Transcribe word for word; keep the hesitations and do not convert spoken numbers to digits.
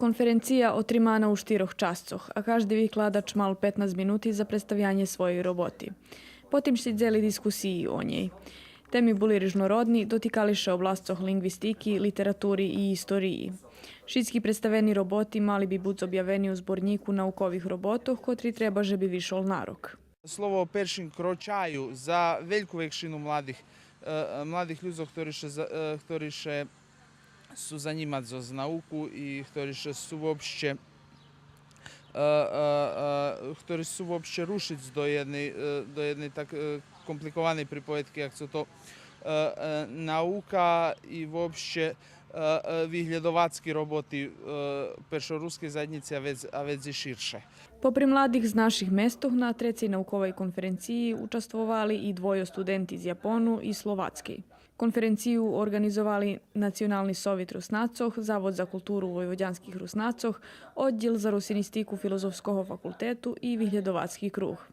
Конференция отримана у штирох часцох, а кажди викладач мал петнац минути за представянє своєй роботи. Потим шицели дискусиї о нєй. Теми були рижнородни, дотикали ше обласцох линґвистики, литератури и историї. Шицки представени роботи мали би буц обявени у зборнїку наукових роботох, котри треба же би вишол на рок. Слово першим крочаю за вельку векшину младих, е, е, младих людзох, хтори ше за-, е, хтори ше сцу занїмац зоз науку и хтори ше сцу вообще, е, е, е, хтори сцу вообще рушиц до єдней, е, до єдней так, е, компликованей приповедки, як цо то, е, е, наука и вообще, е, е, виглєдовацки роботи, е, першорускей заєднїци, а вец, а вец и ширше. Попри младих з наших местох, на трецей науковей конференциї участвовали и двойо студенти з Япону и Словацкей. Конференцию орґанизовали Национални совит Руснацох, Завод за културу войводянских Руснацох, Оддїл за русинистику Филозофского факултету и Виглєдовацки круг.